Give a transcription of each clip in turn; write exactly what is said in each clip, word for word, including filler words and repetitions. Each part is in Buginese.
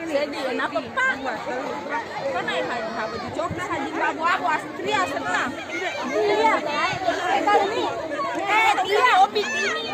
Sedih, kenapa, Pak? Kan aja baju coklat, haji babu-babu, Astria, senang. Iya, Pak. Eh, iya, Opi, ini.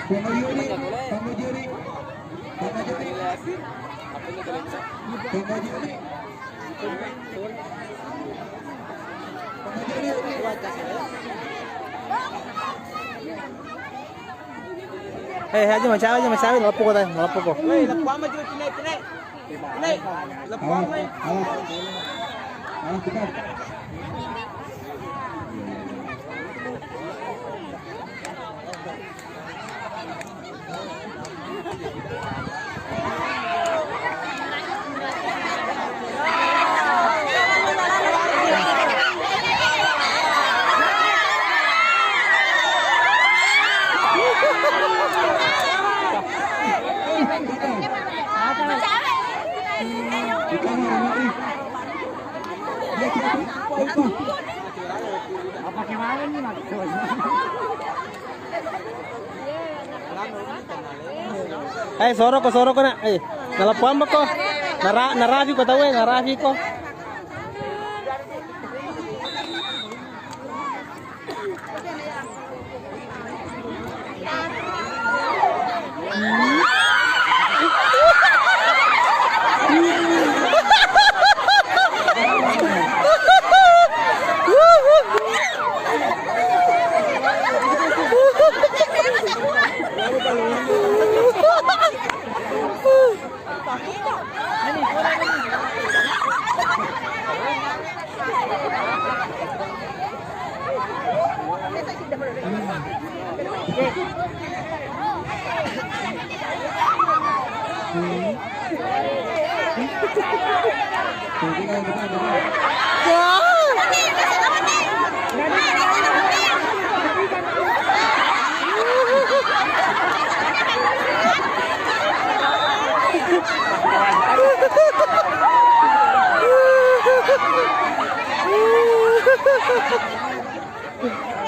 Pamujuri, pamujuri, pamujuri, pamujuri. Eh, aja macawe, aja macawe, lepuko tadi, lepuko. Wei, lepuko maju, Cine, Cine. Cine, lepuko maju. Awas, awas. Eh, soroko, soroko, nak. Eh, nalappo ambako. Nara-, narafi ko tau, eh, narafi ko.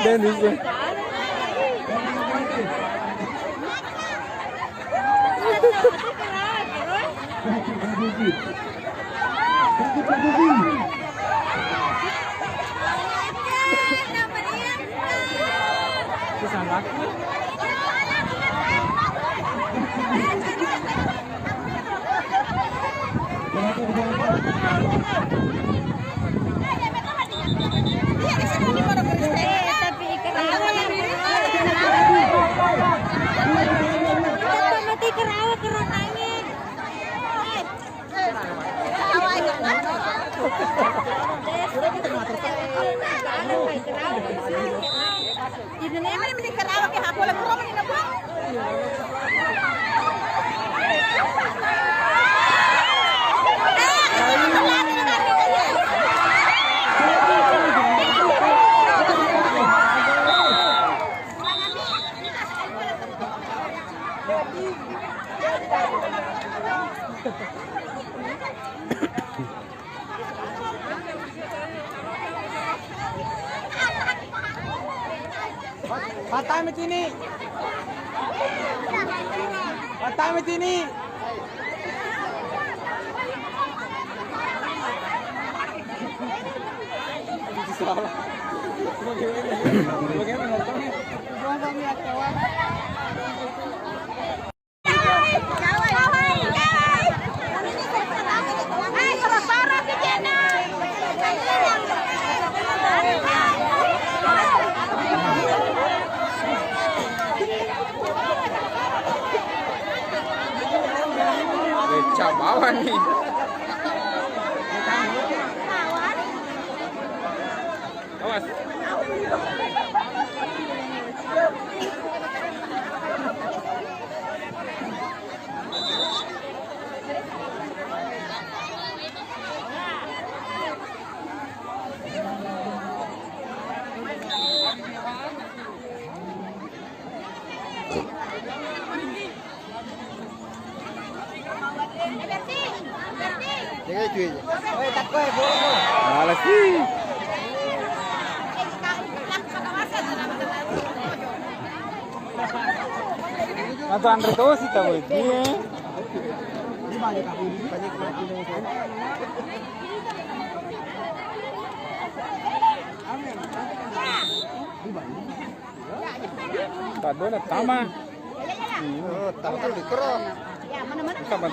Dennis. Patami tini. Patami tini. Salah. Bagaimana? Bagaimana? Becak bawah nih. Awas. Jaga cuy. Oi, takko, eh, boleh, boleh. Malas sih. Atau Andre Tosi tahu itu. Padona tama. Oh, tama tuh dikero. Kapan?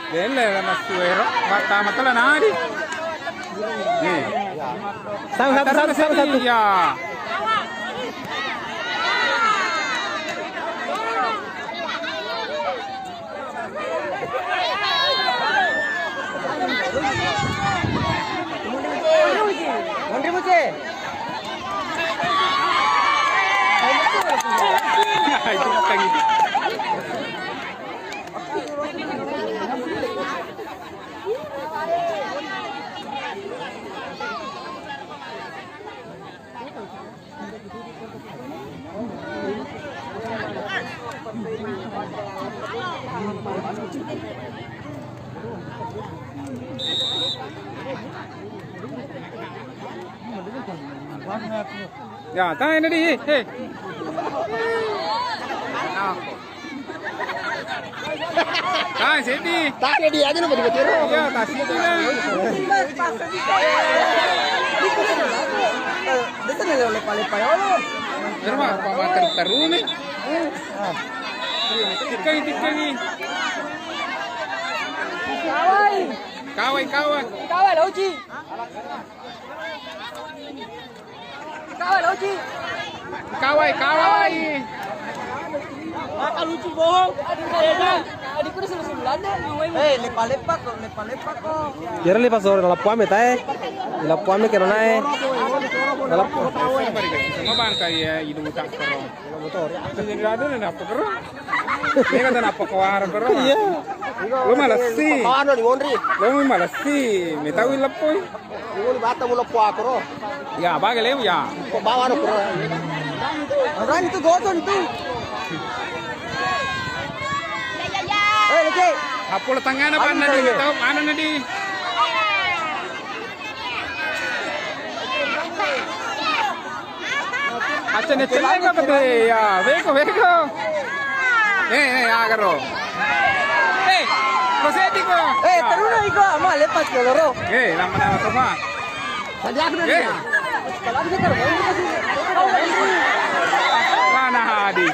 Dele la masuero, mata mata la nadi. Nih. Sang satu, satu, satu, satu. Iya. Ya, tae na di, eh, eh. Tae seddi. Tae di aja na betul-betul. Iya, tae seddi na. Bisa na lepa-lepa ya Allah. Terima, apa mater terumi? Tikkangi, tikkangi. Kawai. Kawai, kawai. Kawai, Lauci. Kawai, Lauci. Kawai, kawai. Maka lucu bohong. Aduh, aduh, aduh. Adikku udah selalu Belanda, ngomongin. Eh, lepa-lepa kok, lepa-lepa kok. Kira lepa sore, lappuame tae. Lappuame kira nae. Lappu. Sama bangka ya, hidung tak terong. Jadi ada nih, apa kero? Ini kata apa kewar kero? Iya. Lu malas sih. Mana di Wonri? Lu malas sih. Mitawi lepoi. Ini bata mula puakro. Ya, bagi lewu ya. Kok bawa no kro? Orang itu gotong itu. Eh, lagi. Apa lo tengah na mana di? Tahu mana na di? Acce ne celleng apa tu? Ya, beko, beko. Eh, eh, agaro. Eh, lo seddi ko. Eh, teruna iko, ama lepas ko loro. Eh, nama-nama to, Ma. Tadi aku nanti. Eh. Mana Hadi?